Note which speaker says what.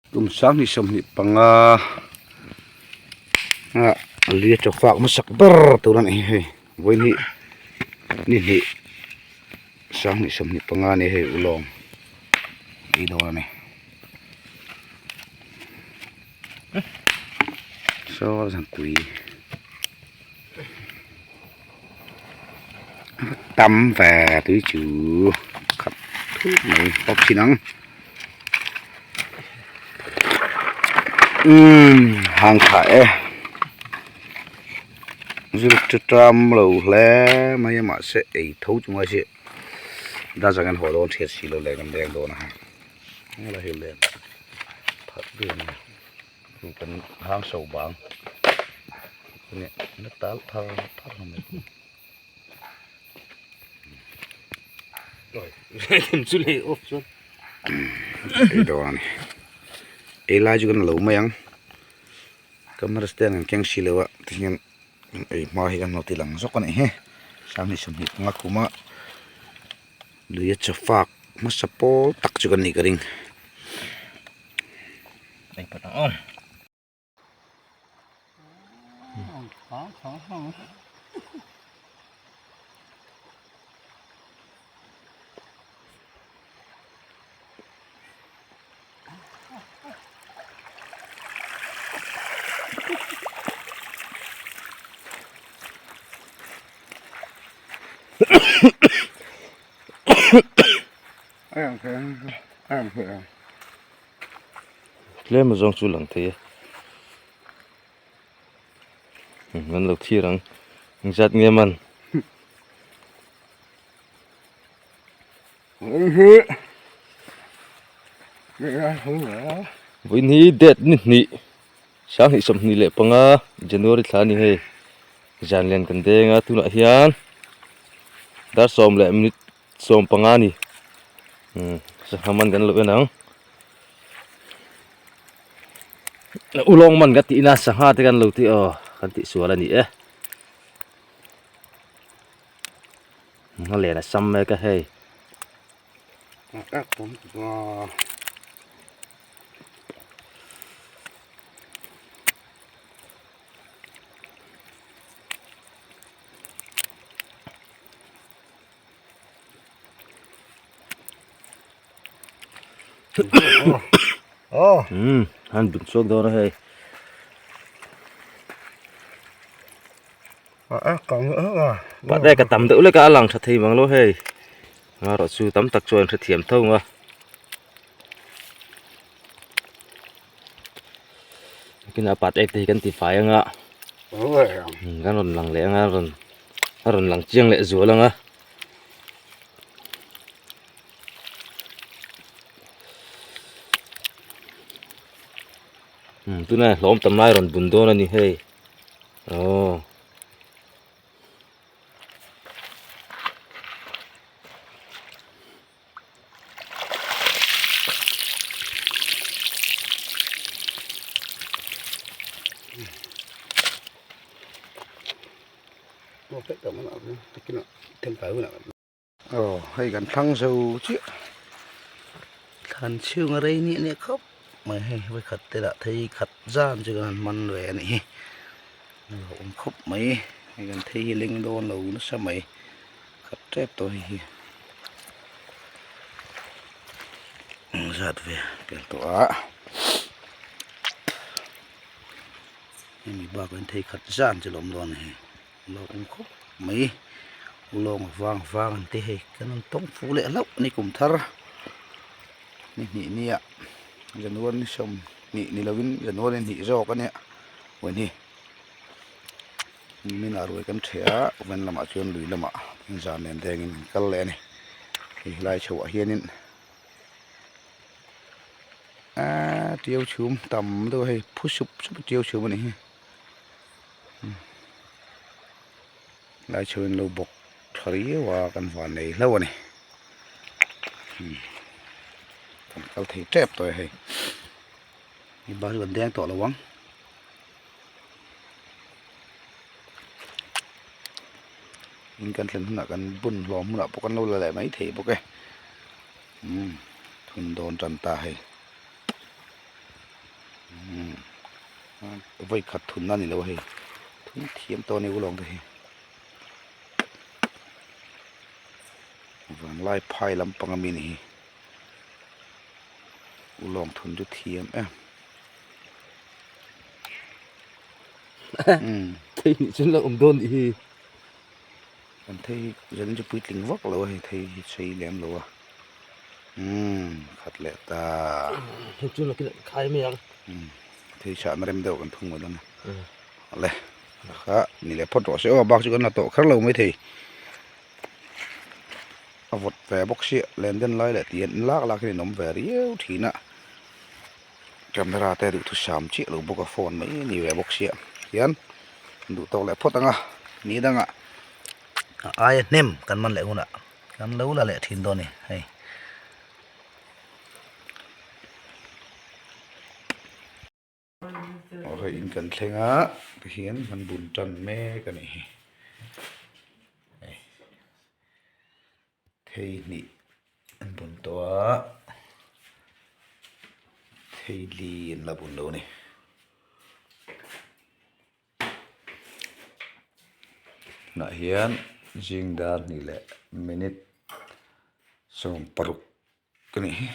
Speaker 1: Kum 2025 ah lui a chaw fak hmasak ber tur a ni hei vawi hnih ni hnih 2025 a ni hei ulawng ei dawn a ni saw zangkui tam ve tui chu khat thut mai pawp thin ang umm hang tha e zir chu tam lo hle mai a mahse ei tho chu ngai se dar zang an haw dawn hriat si lo leh kan leng dawn a heng hi len that ber a ni. Kan hang so bang na tal thar thar mai
Speaker 2: chu lei off chuan
Speaker 1: ei dawn a ni ei lai chu kan lo mai ang camera stand kan keng si lo a tihian ei hma hi kan lo ti lang zawk a nih hi 2025 kuma lui a chaw fak hmasa pawl tak chu kan nih ka ring.
Speaker 2: Tlem azawng chu lang thei a an lo thlir ang engzat nge man vawiin hi date ni hnih 2025 January thla a ni hei zan lian kan deng a tunah hian dar sawm leh minute 15 a ni sangha man kan lo en ang ulawng man ka tih na sangha te kan lo tih aw kan tih sual a ni e a len a sam mek a hei. Um han bun chhuak dawn a hei pahte ka tam deuh lek a a lang tha thei mang lo hei marawh chu tam tak chuan hrethiam tho ang a kinah pat ek te hi kan ti fai ang a kan rawn lang leh ang a rawn a rawn lang chiang leh zual ang a. Tunah hlawm tam lai rawn bun dawn a ni hei aw.
Speaker 1: Aw hei kan thlang zo chiah thlan chhung a rei niah niah khawp mai hei vawikhat te lah thei khat zan chu kan han man ve a nih hi a lo awm khawp mai hei kan thei hi leng dawn lo nasa mai khat tep tawh hei hi zat ve pel tawh a hemi bakah hian thei khat zan chu a lo awm dawn a ni hei. A lo awm khawp mai ulawng vang vang an ti hei kan rawn tawng fuh leh hlauh a ni kum thar ni hnih nia January ni 20 ni lovin January ni hnih zawk a nia vawiin hi nimin ah ruai kan ṭheh a vawiin lamah chuan lui lamah zan nen dengin kan kal leh a ni hei helai chhoh ah hianin aaa tiau chhum tam deuh a hei phu sup sup a tiau chhum a nih hi. Lai chho in lo bawk tha riau a kan van nei hlauh a ni kan kal thei tep tawh e hei i bus kan deng tawh lo ang in kan thlen hunah kan bun hlawm hunah pawh kan lo la leh mai thei bawk e thun dawn tan ta hei. Vawi khat thunna a ni lo a hei thun thiam tawh a ni ulawng te hi vanlai phai lampang ami ni hi ulawng thun chu thiam em
Speaker 2: thei nih chuan la awm dawn nih hi
Speaker 1: kan thei hi zanin chu puitling vak lo a hei thei hi chei lem lo a umm khat leh ta
Speaker 2: hei chu nakin ah khai mai ang
Speaker 1: thei chhahna rem deuh kan thung mai dawn a awle kha ni leh phawt rawh se aw bak chu kan la tawh kher lo maithei a vawt ve bawk sia len den lai leh tih hian lak lak hian in awm ve riau thin a camera te duhthusam chiah lo bawk a phone mai a ni ve bawk sia hian duh tawk leh phawt ang a ni dangah a aia hnem kan man leh hunah kan lo la leh thin dawn a ni hei. Aw hei in kan thleng a tihian kan bun tan mek a nih hi hei thei hnih an bun tawh a thei li an la bun lo a ni. Tunah hian zing dar hnih leh minute 16. Ka nih hi.